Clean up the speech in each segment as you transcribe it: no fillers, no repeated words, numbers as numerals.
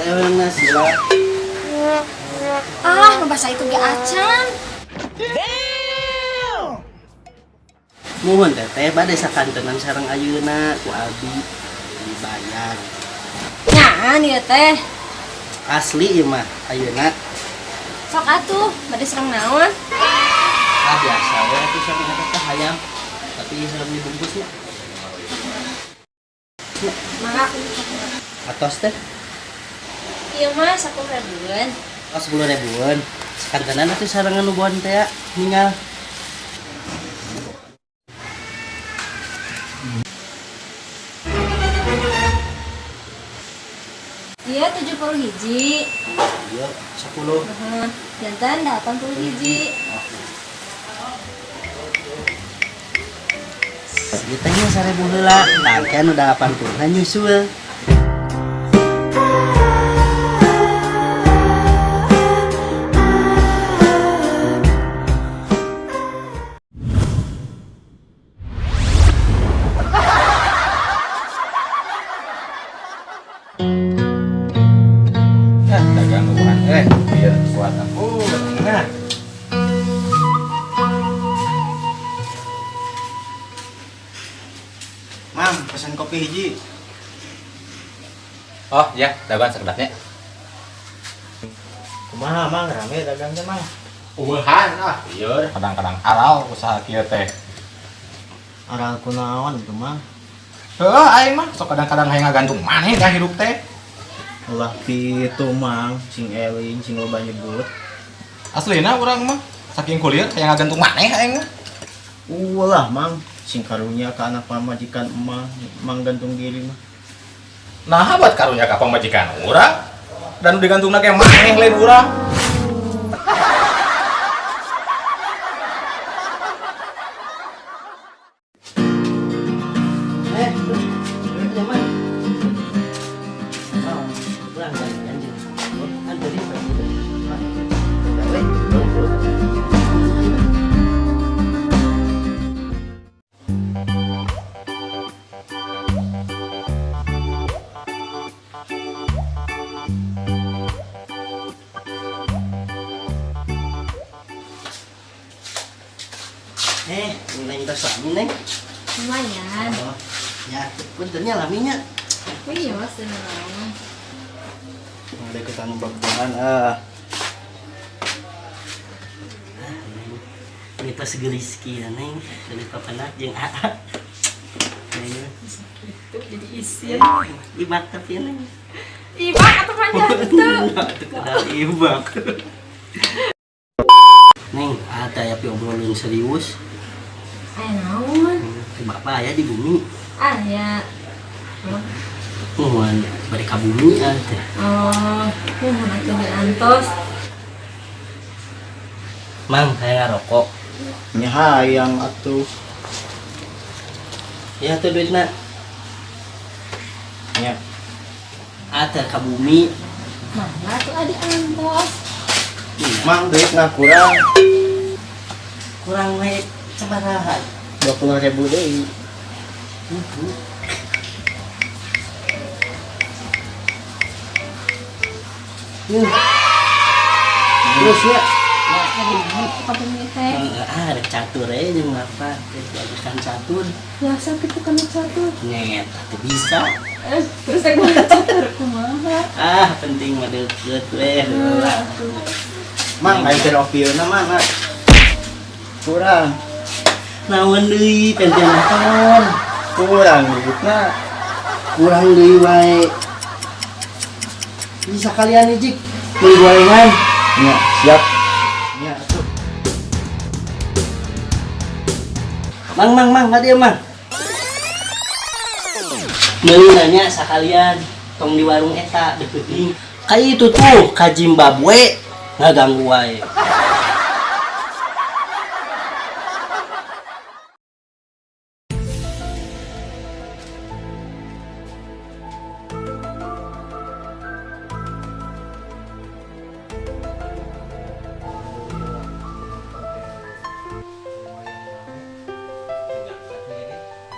Teh hoyong sila. Ah, nu basa itu ge acan. Muhun teteh bade sakantenan sareng ayeuna ku abi dibayar. Nyaan ieu teh. Asli ieu mah ayeuna. Sok atuh, bade sareng naon? Ah biasa we atuh sareng eta teh hayam. Tapi sareng dibungkusnya. Mangga. Atos teh. Ieu mah 10 ribuan. Oh, 10 ribuan. Sakantenan atuh sareng anu bon teh ya, ninggal. Ieu 70 hiji. Iya, 10. Heeh. Jantan 80 hiji. Ieu teh nya 1000 heula. Tangke anu 80 na nyusul. Nah, dagang ukuran biar kuat aku. Nah. Mang, pesan kopi hiji. Oh, ya, dagang sekedapnya. Kumaha Mang, rame dagangnya Mang. Uwehan ah, iya, kadang-kadang aral usaha kieu teh. Aral kunaon itu Mang. Heuh, aing mah sok kadang-kadang hayang ngagantung maneh dah hirup teh. Ulah kitu Mang, sing eling, sing loba nyebut. Aslina urang mah saking kuliah hayang ngagantung maneh aing mah. Ulah Mang, sing karunya ka anak pamajikan emang, Mang gantung diri mah. Nah, buat karunya ka pamajikan urang dan digantungna ge maneh lain urang. Eh, duitnya mah. Oh, kurang balik anjing. Oh, kan tadi gawe. Eh, neng tos lami neng. Lumayan. Oh, ya, puntennya laminya. Iya, Mas, naon. Deketan bak-bakan ah. Neng, ini tos geulis kieu neng, geulis papanak jeung aa. Neng, Itu jadi isin. ibak tapi neng. Ibak atau panjang itu? Atuh kedal ibak. Neng, ada ya pi obrolin serius. Aya naon? Si bapak aya di bumi. Aya. Muhun bari ka bumi ah teh. Oh, muhun atuh diantos. Mang, hayang ngarokok. Nya hayang atuh. Ya tuh duitna. Nya. Atuh ka bumi. Mangga tuh adi antos. Iya. Mang duitna kurang Kurang we sabaraha. 20.000 deui. Yuh. Terus ya. Ka bumi teh. Ah, ada catur aja jeung apa? Diajarkan catur. Biasa kitu kana catur. Nyet, atuh bisa. Terus teh kumaha catur kumaha? Ah, penting mah deukeut we. Atuh. Mang aing teh opieuna Mang. Ah. Kurang, Naon deui penten naon? kurang duitna. Kurang deui wae. Bisa kalian ijik beli gorengan. Nya, siap. Nya atuh. Mang mang mang, ka mang. Meuli nanya sakalian tong di warung eta deukeut. Kayak itu tuh ka Zimbabwe ngaganggu wae.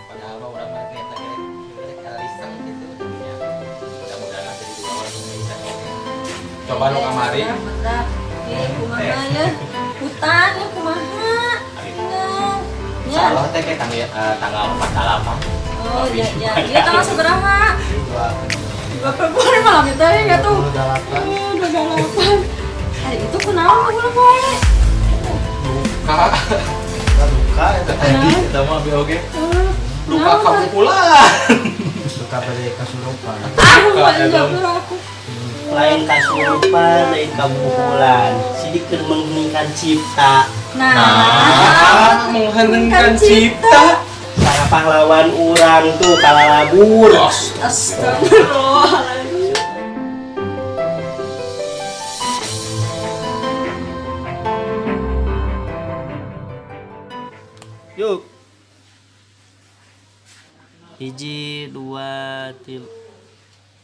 Padahal mah urang mah niatna ge rek iseng gitu. Mudah-mudahan jadi dua orang bisa. Coba nu kamari. Bentar. Ih, kumaha ya? Hutan ya kumaha? Tinggal. Ya. Salah teh kayak tanggal tanggal 48. Oh, iya iya. Iya tanggal sabaraha? 2 Februari malam itu ya enggak tuh? 28. Hari itu kunaon ulah poe? Luka. Luka eta Tadi eta mah BOG. Eh, Luka naon, kapukulan. Luka bade kasurupan. Ah, Luka, enggak eta. aku. Lain kasurupan, lain kapukulan. Sidik keur mengheningkan cipta. Nah, Nah, mengheningkan cipta. Para pahlawan urang tuh kalalabur. Astagfirullahaladzim. Yuk. Hiji, dua, tilu.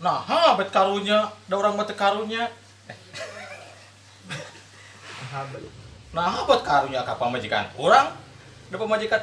Nah, ha, bet karunya, da urang mah teu karunya. Nah, bet karunya ka pamajikan urang. Da pamajikan.